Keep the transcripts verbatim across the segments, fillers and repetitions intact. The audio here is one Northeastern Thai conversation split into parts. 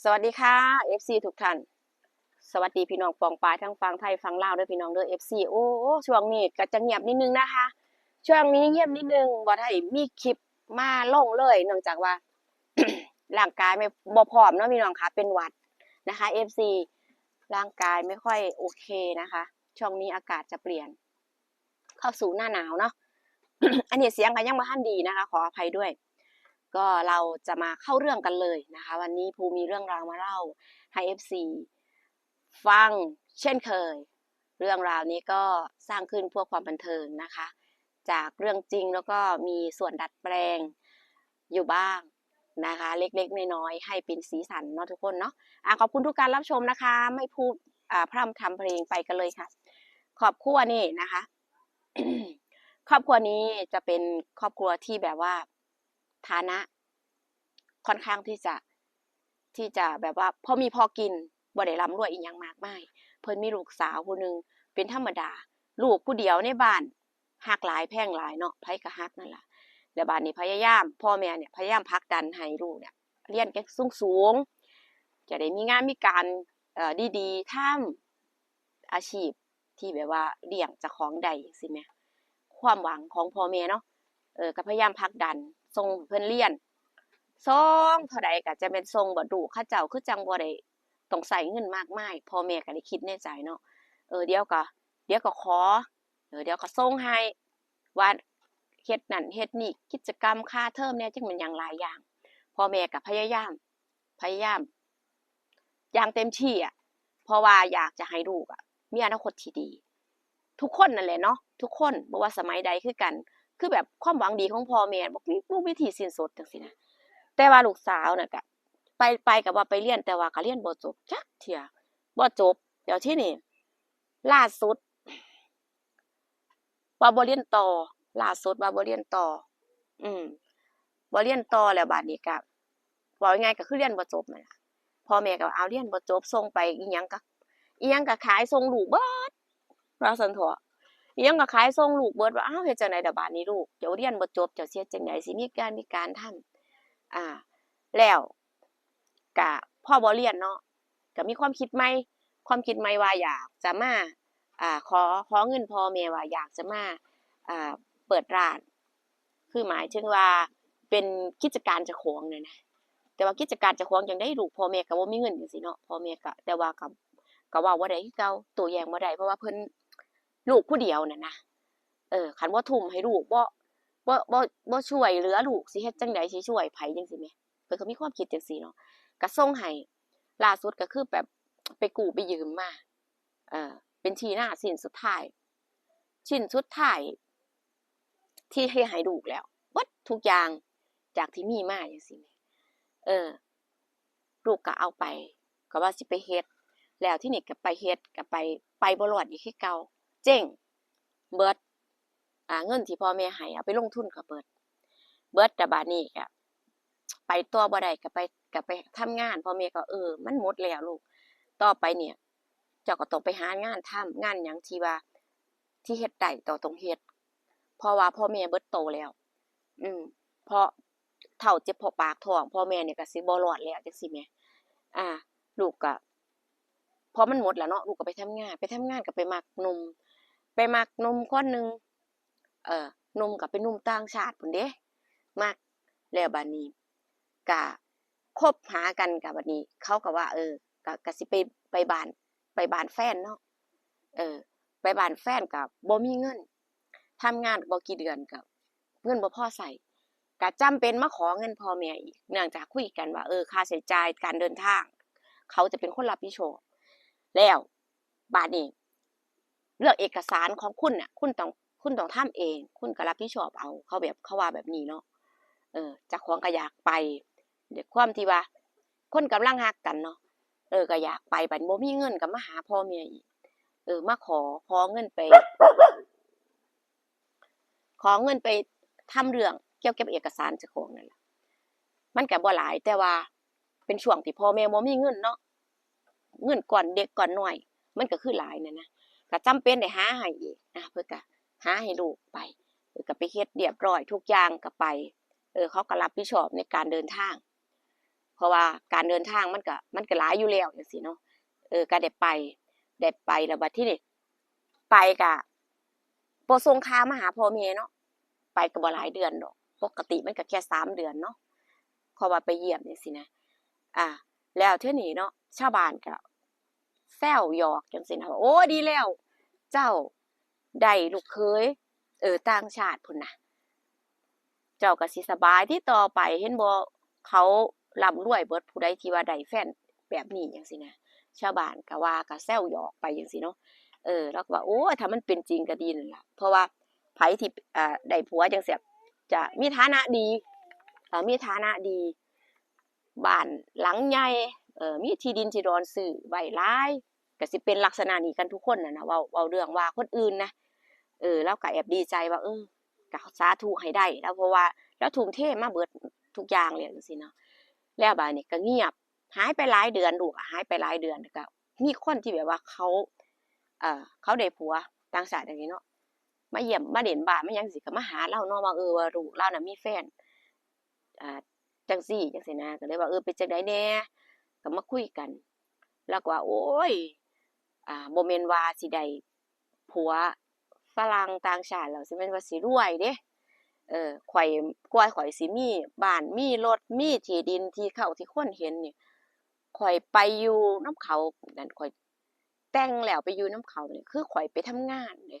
สวัสดีค่ะ เอฟซี ทุกท่าน สวัสดีพี่น้องปองปายทั้งฝั่งไทยฝั่งลาวด้วยพี่น้องเด้อ เอฟซี โอ้ ช่วงนี้ก็จะเงียบนิดนึงนะคะ ช่วงนี้เงียบนิดนึง บ่ได้มีคลิปมาลงเลย เนื่องจากว่า ร่างกายไม่บ่พร้อมเนาะพี่น้องคะ เป็นหวัดนะคะ เอฟซี ร่างกายไม่ค่อยโอเคนะคะ ช่วงนี้อากาศจะเปลี่ยน เข้าสู่หน้าหนาวเนาะ อันนี้เสียงก็ยังบ่ทันดีนะคะ ขออภัยด้วย ก็เราจะมาเข้าเรื่องกันเลยนะคะ วันนี้ภูมีเรื่องราวมาเล่าให้ เอฟซี ฟังเช่นเคย เรื่องราวนี้ก็สร้างขึ้นเพื่อความบันเทิงนะคะ จากเรื่องจริงแล้วก็มีส่วนดัดแปลงอยู่บ้างนะคะ เล็กๆน้อยๆให้เป็นสีสันเนาะทุกคนเนาะ อ่ะ ขอบคุณทุกการรับชมนะคะ ไม่พูด อ่า พร่ำทำเพลง ไปกันเลยค่ะ ครอบครัวนี่นะคะ ครอบครัวนี้จะเป็นครอบครัวที่แบบว่า ฐานะ ค่อนข้างที่จะ ที่จะแบบว่าพอมีพอกิน บ่ได้ร่ำรวยอีหยังมากมาย เพิ่นมีลูกสาวผู้หนึ่ง เป็นธรรมดา ลูกผู้เดียวในบ้าน ฮักหลายแพงหลายเนาะ ไผก็ฮักนั่นล่ะ แล้วบาดนี้พยายาม พ่อแม่เนี่ยพยายามผลักดันให้ลูกเนี่ยเรียนสูงๆ จะได้มีงานมีการ เอ่อ ดีๆทำ อาชีพที่แบบว่าเลี้ยงเจ้าของได้จั่งซี้แหม ความหวังของพ่อแม่เนาะ เออ ก็พยายามผลักดันส่งให้เพิ่นเรียน ส่งเท่าใดก็จะแม่นส่งเบิด ลูกเขาเจ้าคือจั่งบ่ได้ต้องใช้เงินมากมาย พ่อแม่ก็ได้คิดในใจเนาะ เออ เดี๋ยวก็ เดี๋ยวก็ขอ เออ เดี๋ยวก็ส่งให้ ว่าเฮ็ดนั่นเฮ็ดนี่ กิจกรรมค่าเทอมแหน่ จักแม่นหยังหลายอย่าง พ่อแม่ก็พยายาม พยายาม อย่างเต็มที่อะ เพราะว่าอยากจะให้ลูกอะมีอนาคตที่ดี ทุกคนนั่นแหละเนาะ ทุกคน บ่ว่าสมัยใดคือกัน คือแบบความหวังดีของพ่อแม่บ่มี บ่มีที่สิ้นสุดจั่งซี้นะ แต่ว่าลูกสาวน่ะก็ ไป ไปก็ว่าไปเรียน แต่ว่าก็เรียนบ่จบจักเทื่อ บ่จบ แล้วทีนี้ ล่าสุด ว่าบ่เรียนต่อ ล่าสุดว่าบ่เรียนต่อ อืม บ่เรียนต่อแล้วบาดนี้ก็ เว้าง่ายๆก็คือเรียนบ่จบนั่นล่ะ พ่อแม่ก็ว่า เอา เรียนบ่จบ ส่งไปอิหยังก็ อิหยังก็ขายส่งลูกเบิด ว่าซั่นเถาะ อิหยังก็ขายส่งลูกเบิด ว่า อ้าว เฮ็ดจั่งใด๋ดอกบาดนี้ลูก เจ้าเรียนบ่จบ เจ้าสิเฮ็ดจั่งใด๋ สิมีการมีการทำ อ่า แล้วก็พอบ่เรียนเนาะ ก็มีความคิดใหม่ ความคิดใหม่ว่าอยากจะมา อ่า ขอ ขอเงินพ่อแม่ว่าอยากจะมา อ่า เปิดร้าน คือหมายถึงว่าเป็นกิจการเจ้าของนั่นนะ แต่ว่ากิจการเจ้าของจั่งใด๋ลูก พ่อแม่ก็บ่มีเงินจั่งซี้เนาะ พ่อแม่ก็ แต่ว่าก็ ก็เว้าบ่ได้คือเก่า โต้แย้งบ่ได้ เพราะว่าเพิ่น ลูกผู้เดียวนั่นนะ เออ คันบ่ทุ่มให้ลูก บ่ บ่ บ่ บ่ช่วยเหลือลูก สิเฮ็ดจั่งใด๋ สิช่วยไผจั่งซี้แหม เพิ่นก็มีความคิดจั่งซี้เนาะ ก็ส่งให้ ล่าสุดก็คือแบบไปกู้ไปยืมมา เอ่อ เป็นที่นาชิ้นสุดท้าย ชิ้นสุดท้าย ที่ให้ ให้ลูกแล้ว เบิดทุกอย่าง จากที่มีมาจั่งซี้แหม เออ ลูกก็เอาไป ก็ว่าสิไปเฮ็ด แล้วทีนี้ก็ไปเฮ็ด ก็ไป ไปบ่รอดอีกคือเก่า เจ๊ง เบิด อ่า เงินที่พ่อแม่ให้เอาไปลงทุนก็เบิด เบิด แล้วบาดนี้ก็ไปต่อบ่ได้ ก็ไป ก็ไปทำงาน พ่อแม่ก็ เออ มันหมดแล้วลูก ต่อไปเนี่ย เจ้าก็ต้องไปหางานทำ งานหยังที่ว่า ที่เฮ็ดได้ เจ้าต้องเฮ็ด เพราะว่าพ่อแม่เบิดโตแล้ว อืม เพราะเฒ่าเจ็บเพราะปากท้อง พ่อแม่นี่ก็สิบ่รอดแล้วจั่งซี้แหม อ่า ลูกก็ พอมันหมดแล้วเนาะ ลูกก็ไปทำงาน ไปทำงานก็ไปมักหนุ่ม ไปมักหนุ่มคนหนึ่ง เอ่อ หนุ่มก็เป็นหนุ่มต่างชาติพู้นเด้ มัก แล้วบาดนี้ก็คบหากัน ก็บาดนี้เขาก็ว่า เออ ก็ ก็สิไป ไปบ้าน ไปบ้านแฟนเนาะ เออ ไปบ้านแฟนก็บ่มีเงิน ทำงานบ่กี่เดือนก็เงินบ่พอใช้ ก็จำเป็นมาขอเงินพ่อแม่อีก เนื่องจากคุยกันว่า เออ ค่าใช้จ่ายการเดินทาง เขาจะเป็นคนรับผิดชอบ แล้วบาดนี้ เรื่องเอกสารของคุณน่ะ คุณต้อง คุณต้องทำเอง คุณก็รับผิดชอบเอา เขาแบบ เขาว่าแบบนี้เนาะ เออ เจ้าของก็อยากไป ด้วยความที่ว่าคนกำลังฮักกันเนาะ เออ ก็อยากไป บัดบ่มีเงินก็มาหาพ่อแม่อีก เออ มาขอ ขอเงินไป ขอเงินไปทำเรื่องเกี่ยวกับเอกสารเจ้าของนั่นล่ะ มันก็บ่หลาย แต่ว่าเป็นช่วงที่พ่อแม่บ่มีเงินเนาะ เงินก้อนเล็กก้อนน้อย มันก็คือหลายนั่นนะ ก็จำเป็นได้หาให้อีก อ่ะ เพิ่นก็หาให้ลูกไป เออ ก็ไปเฮ็ดเรียบร้อยทุกอย่างก็ไป เออ เขาก็รับผิดชอบในการเดินทาง เพราะว่าการเดินทางมันก็ มันก็หลายอยู่แล้วจั่งซี้เนาะ เออ ก็ได้ไป ได้ไปแล้วบัดทีนี้ ไปก็บ่ส่งข่าวมาหาพ่อแม่เนาะ ไปก็บ่หลายเดือนดอก ปกติมันก็แค่สามเดือนเนาะ เพราะว่าไปเยี่ยมจั่งซี้นะ อ่า แล้วทีนี้เนาะ ชาวบ้านก็แซวหยอกจั่งซี้นะว่า โอ้ ดีแล้ว เจ้าได้ลูกเขย เออ ต่างชาติพุ้นนะ เจ้าก็สิสบายติต่อไป เห็นบ่ เขาร่ำรวยเบิด ผู้ใดที่ว่าได้แฟนแบบนี้จั่งซี้นะ ชาวบ้านก็ว่า ก็แซวหยอกไปจั่งซี้เนาะ เออ ลาวก็ว่า โอ้ย ถ้ามันเป็นจริงก็ดีนั่นล่ะ เพราะว่าไผที่ อ่า ได้ผัวจั่งซี้ จะมีฐานะดี อ่า มีฐานะดี บ้านหลังใหญ่ เอ่อ มีที่ดินที่ดอนซื้อไว้หลาย ก็สิเป็นลักษณะนี้กันทุกคนน่ะนะ เว้า เว้าเรื่องว่าคนอื่นนะ เออ ลาวก็แอบดีใจว่า เออ ก็สาธุให้ได้ ลาว เพราะว่าลาวทุ่มเทมาเบิดทุกอย่างแล้วจั่งซี้เนาะ แล้วบาดนี้ก็เงียบ หายไปหลายเดือน ลูกอะหายไปหลายเดือน แล้วก็มีคนที่แบบว่าเขา เอ่อ เขาได้ผัวต่างชาติจั่งซี้เนาะ มาเยี่ยม มาเล่นบ้าน มาหยังจั่งซี้ ก็มาหาลาวเนาะ ว่า เออ ว่าลูกลาวน่ะมีแฟน อ่า จั่งซี้จั่งซี้นะ ก็เลยว่า เออ เป็นจั่งใดแหน่ ก็มาคุยกัน ลาวก็ว่า โอ้ย อ่า บ่แม่นว่าสิได้ผัวฝรั่งต่างชาติแล้ว สิแม่นว่าสิรวยเด้ เออ ข้อย กว่าข้อยสิมีบ้าน มีรถ มีที่ดิน ที่เขา ที่คนเห็นนี่ ข้อยไปอยู่นำเขา นั่น ข้อยแต่งแล้วไปอยู่นำเขานี่ คือข้อยไปทำงานเด้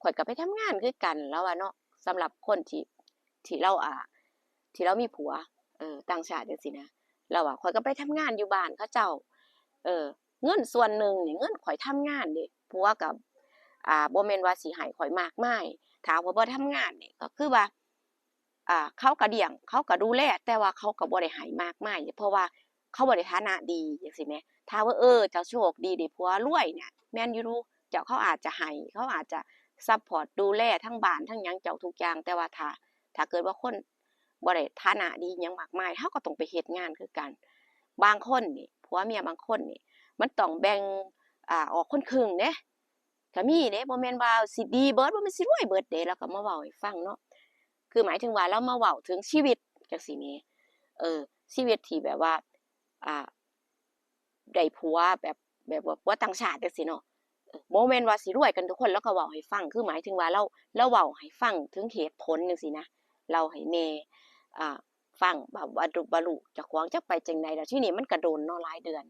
ข้อยก็ไปทำงานคือกัน ลาวว่าเนาะ สำหรับคนที่ ที่ลาว อ่า ที่ลาวมีผัว เออ ต่างชาติจั่งซี้นะ ลาวว่า ข้อยก็ไปทำงานอยู่บ้านเขาเจ้า เออ เงินส่วนหนึ่งนี่ เงินข้อยทำงานเด้ ผัวก็ อ่า บ่แม่นว่าสิให้ข้อยมากมาย ถ้าข้อยบ่ทำงานนี่ ก็คือว่า อ่า เขาก็เลี้ยง เขาก็ดูแล แต่ว่าเขาก็บ่ได้ให้มากมาย เพราะว่าเขาบ่ได้ฐานะดีจั่งซี้แหม ถ้าว่า เออ เจ้าโชคดีได้ผัวรวยเนี่ย แม่นอยู่ เจ้า เขาอาจจะให้ เขาอาจจะซัปพอร์ตดูแลทั้งบ้านทั้งหยังเจ้าทุกอย่าง แต่ว่าถ้า ถ้าเกิดว่าคนบ่ได้ฐานะดีหยังมากมาย เขาก็ต้องไปเฮ็ดงานคือกัน บางคนนี่ ผัวเมียบางคนนี่ มันต้องแบ่ง อ่า ออกคนครึ่งเด้ ก็มีเด้ บ่แม่นว่าสิดีเบิด บ่แม่นสิรวยเบิดเด้ ลาวก็มาเว้าให้ฟังเนาะ คือหมายถึงว่าลาวมาเว้าถึงชีวิตจั่งซี้แหม เออ ชีวิตที่แบบว่า อ่า ได้ผัวแบบ แบบว่าผัวต่างชาติจั่งซี้เนาะ เออ บ่แม่นว่าสิรวยกันทุกคน ลาวก็เว้าให้ฟัง คือหมายถึงว่าลาว ลาวเว้าให้ฟังถึงเหตุผลจั่งซี้นะ เล่าให้แม่ อ่า ฟัง ว่า ว่าลูก ว่าลูกเจ้าของจักไปจั่งใด แล้วทีนี้มันก็โดนเนาะ หลายเดือน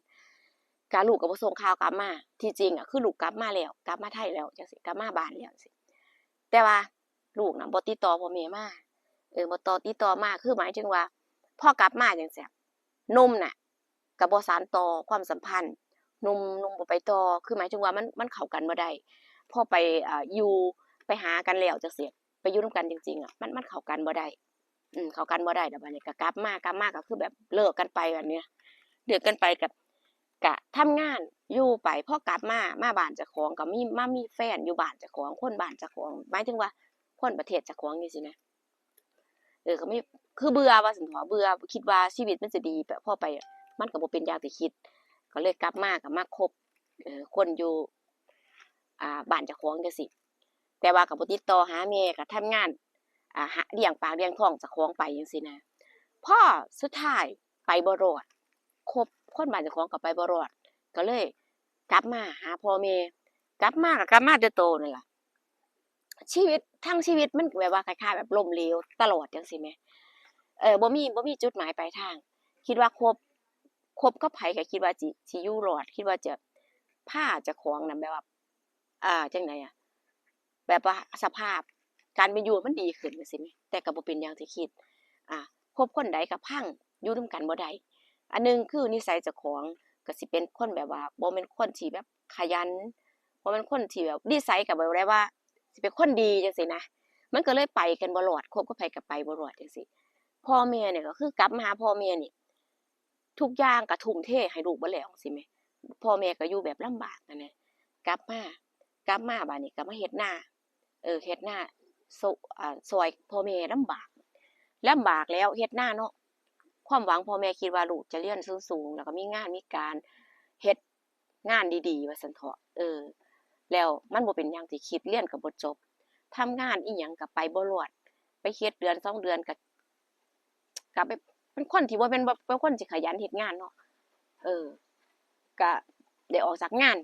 ก็ลูกก็บ่ส่งข่าวกลับมา ที่จริงอะ คือลูกกลับมาแล้ว กลับมาไทยแล้วจั่งซี้ กลับมาบ้านแล้วจั่งซี้ แต่ว่าลูกน่ะบ่ติดต่อพ่อแม่มา เออ บ่ต่อ ติดต่อมา คือหมายถึงว่า พอกลับมาจั่งซี้ หนุ่มน่ะ ก็บ่สานต่อความสัมพันธ์ หนุ่ม หนุ่มบ่ไปต่อ คือหมายถึงว่ามัน มันเข้ากันบ่ได้ พอไป อ่า อยู่ ไปหากันแล้วจั่งซี้ ไปอยู่นำกันจริงๆอะ มัน มันเข้ากันบ่ได้ อืม เข้ากันบ่ได้ แล้วบัดนี้ก็กลับมา กลับมาก็คือแบบเลิกกันไปแบบเนี้ย เลิกกันไปกับ กะทำงานอยู่ไป พอกลับมา มาบ้านเจ้าของก็มี มามีแฟนอยู่บ้านเจ้าของ คนบ้านเจ้าของ หมายถึงว่าคนประเทศเจ้าของจั่งซี้นะ เออ ก็มี คือเบื่อว่าซั่นเถาะ เบื่อ คิดว่าชีวิตมันสิดีแบบ พอไป มันก็บ่เป็นอย่างที่คิด ก็เลยกลับมา ก็มาคบ เอ่อ คนอยู่ อ่า บ้านเจ้าของจั่งซี้ แต่ว่าก็บ่ติดต่อหาแม่ ก็ทำงาน อ่า หา เลี้ยงปากเลี้ยงท้องเจ้าของไปจั่งซี้นะ พอสุดท้ายไปบ่รอด คบคนบ้านเจ้าของก็ไปบ่รอด ก็เลยกลับมาหาพ่อแม่ กลับมาก็กลับมาแต่โตนั่นล่ะ ชีวิต ทั้งชีวิตมันแบบว่าคล้ายๆแบบล้มเหลวตลอดจั่งซี้แหม เออ บ่มี บ่มีจุดหมายปลายทาง คิดว่าคบ คบกับไผก็คิดว่าสิ สิอยู่รอด คิดว่าจะพาเจ้าของนั้นแบบว่า อ่า จั่งใดอะ แบบว่าสภาพการเป็นอยู่มันดีขึ้นจั่งซี้แหม แต่ก็บ่เป็นอย่างที่คิด อ่า คบคนใดก็พัง อยู่นำกันบ่ได้ อันหนึ่งคือนิสัยเจ้าของ ก็สิเป็นคนแบบว่าบ่แม่นคนที่แบบขยัน บ่แม่นคนที่แบบนิสัยก็แบบได้ว่าสิเป็นคนดีจั่งซี้นะ มันก็เลยไปกันบ่รอด คบกับไผก็ไปบ่รอดจั่งซี้ พ่อแม่เนี่ยก็คือกลับมาหาพ่อแม่นี่ ทุกอย่างก็ทุ่มเทให้ลูกเบิดแล้วจั่งซี้แหม พ่อแม่ก็อยู่แบบลำบากหั้นนะ กลับมา กลับมาบาดนี้ก็มาเฮ็ดนา เออ เฮ็ดนา ซ- อ่า ซ่อยพ่อแม่ลำบาก ลำบากแล้วเฮ็ดนาเนาะ ความหวังพ่อแม่คิดว่าลูกจะเรียนสูงๆ แล้วก็มีงานมีการ เฮ็ดงานดีๆ ว่าซั่นเถาะ เออ แล้วมันบ่เป็นอย่างที่คิด เรียนก็บ่จบ ทำงานอิหยังก็ไปบ่รอด ไปเฮ็ดเดือนสองเดือนก็ ก็ไป เป็นคนที่บ่แม่น บ่เป็นคนที่ขยันเฮ็ดงานเนาะ เออ ก็ได้ออกจากงาน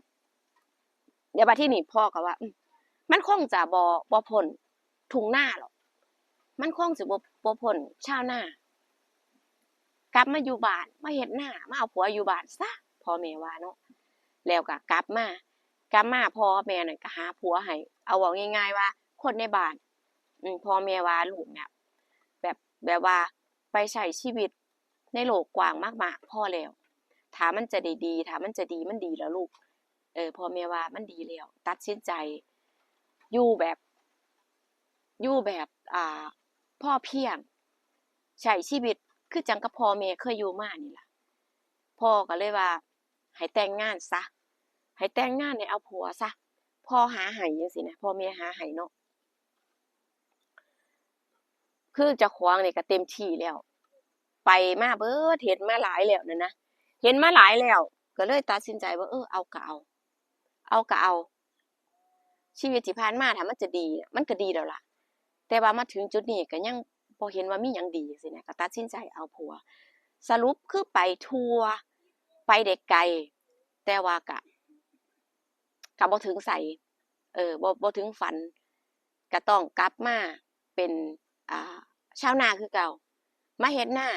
เดี๋ยวบัดทีนี้พ่อก็ว่า อืม มันคงจะบ่ บ่พ้นทุ่งนาหรอก มันคงสิบ่ บ่พ้นชาวนา กลับมาอยู่บ้าน มาเฮ็ดนา มาเอาผัวอยู่บ้านซะ พ่อแม่ว่าเนาะ แล้วก็กลับมา กลับมาพ่อแม่นั่นก็หาผัวให้ เอาเว้าง่ายๆว่าคนในบ้าน อืม พ่อแม่ว่าลูกเนี่ย แบบ แบบว่าไปใช้ชีวิตในโลกกว้างมากๆพอแล้ว ถ้ามันจะได้ดี ถ้ามันจะดี มันดีแล้วลูก เออ พ่อแม่ว่ามันดีแล้ว ตัดสินใจอยู่แบบ อยู่แบบ อ่า พอเพียง ใช้ชีวิตคือจั่งกับพ่อแม่เคยอยู่มานี่ล่ะ พ่อก็เลยว่าให้แต่งงานซะ ให้แต่งงาน ให้เอาผัวซะ พ่อหาให้จั่งซี้นะ พ่อแม่หาให้เนาะ คือเจ้าของนี่ก็เต็มที่แล้ว ไปมาเบิด เห็นมาหลายแล้วนั่นนะ เห็นมาหลายแล้ว ก็เลยตัดสินใจว่า เออ เอาก็เอา เอาก็เอา ชีวิตที่ผ่านมาถ้ามันจะดีน่ะ มันก็ดีแล้วล่ะ แต่ว่ามาถึงจุดนี้ก็ยังบ่เห็นว่ามีหยังดีจั่งซี้นะ ก็ตัดสินใจเอาผัว สรุปคือไปทั่ว ไปได้ไกล แต่ว่าก็ ก็บ่ถึงไส เออ บ่ บ่ถึงฝัน ก็ต้องกลับมาเป็น อ่า ชาวนาคือเก่า มาเฮ็ดนา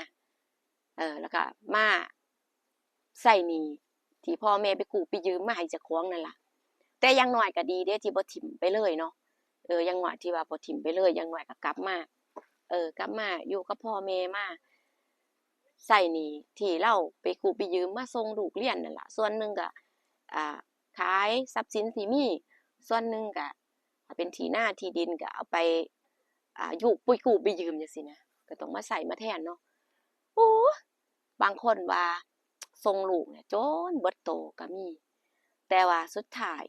เออ แล้วก็มาใช้หนี้ที่พ่อแม่ไปกู้ไปยืมมาให้เจ้าของนั่นล่ะ แต่อย่างน้อยก็ดีเด้ที่บ่ถิ่มไปเลยเนาะ เออ อย่างน้อยที่ว่าบ่ถิ่มไปเลย อย่างน้อยก็กลับมา เออ กลับมาอยู่กับพ่อแม่ มาใช้หนี้ที่ลาวไปกู้ไปยืมมาส่งลูกเรียนนั่นล่ะ ส่วนหนึ่งก็ อ่า ขายทรัพย์สินที่มี ส่วนหนึ่งก็เป็นที่นาที่ดินก็เอาไป อ่า ยุ ไปกู้ไปยืมจั่งซี้นะ ก็ต้องมาใช้มาแทนเนาะ โอ้ บางคนว่าส่งลูกเนี่ยจนเบิดโตก็มี แต่ว่าสุดท้าย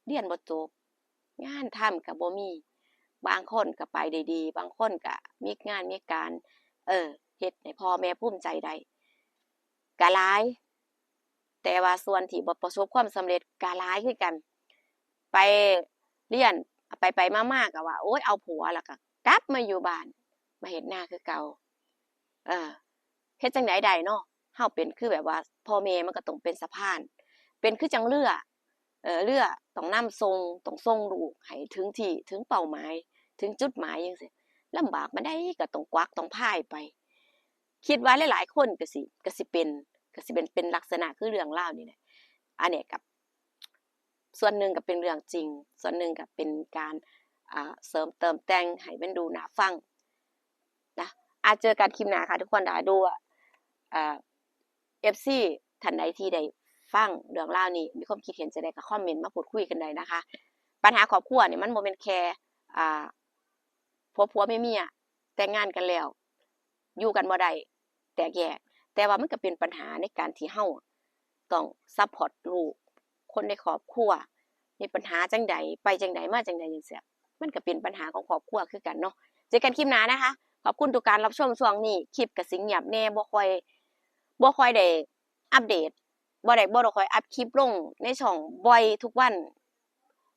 เรียนบ่จบ งานทำก็บ่มี บางคนก็ไปได้ดี บางคนก็มีงานมีการ เออ เฮ็ดให้พ่อแม่ภูมิใจได้ ก็หลาย แต่ว่าส่วนที่บ่ประสบความสำเร็จก็หลายคือกัน ไปเรียน ไปๆ มาๆ ก็ว่า โอ๊ย เอาผัว แล้วก็กลับมาอยู่บ้าน มาเฮ็ดนาคือเก่า เออ เฮ็ดจั่งใดได้เนาะ เฮาเป็นคือแบบว่าพ่อแม่มันก็ต้องเป็นสะพาน เป็นคือจั่งเรือ เออ เรือต้องนำส่ง ต้องส่งลูกให้ถึงที่ ถึงเป้าหมาย ถึงจุดหมายจั่งซี้ ลำบากปานใดก็ต้องกวักต้องพายไป คิดว่าหลายๆ คนก็สิ ก็สิเป็น ก็สิเป็น เป็นลักษณะคือเรื่องราวนี่แหละ อันเนี้ยก็ ส่วนหนึ่งก็เป็นเรื่องจริง ส่วนหนึ่งก็เป็นการ อ่า เสริมเติมแต่งให้มันดูน่าฟังนะ อ่ะ เจอกันคลิปหน้าค่ะทุกคน ถ้าดู อ่า เอฟซี ท่านใดที่ได้ฟังเรื่องราวนี้ มีความคิดเห็นจั่งใดก็คอมเมนต์มาพูดคุยกันได้นะคะ ปัญหาครอบครัวเนี่ยมันบ่แม่นแค่ อ่า ผัวผัวเมียเมียแต่งงานกันแล้ว อยู่กันบ่ได้ แตกแยก แต่ว่ามันก็เป็นปัญหาในการที่เฮาต้องซัปพอร์ตลูก คนในครอบครัว มีปัญหาจั่งใด ไปจั่งใด มาจั่งใดจั่งซี้ มันก็เป็นปัญหาของครอบครัวคือกันเนาะ เจอกันคลิปหน้านะคะ ขอบคุณทุกการรับชม ช่วงนี้คลิปก็สิเงียบแหน่ บ่ค่อย บ่ค่อยได้อัปเดต บ่ได้ บ่ได้ค่อยอัปคลิปลงในช่องบ่อยทุกวัน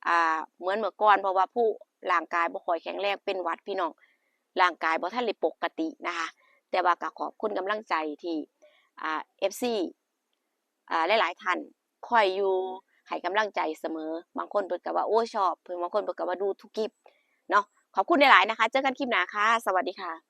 อ่า เหมือนเมื่อก่อน เพราะว่าผู้ ร่างกายบ่ค่อยแข็งแรง เป็นหวัดพี่น้อง ร่างกายบ่ทันได้ปกตินะคะ แต่ว่าก็ขอบคุณกำลังใจที่ อ่า เอฟซี อ่า หลายๆ ท่านคอยอยู่ให้กำลังใจเสมอ บางคนเพิ่นก็ว่า โอ้ย ชอบ เพิ่น บางคนเพิ่นก็ว่าดูทุกคลิปเนาะ ขอบคุณหลายๆ นะคะ เจอกันคลิปหน้าค่ะ สวัสดีค่ะ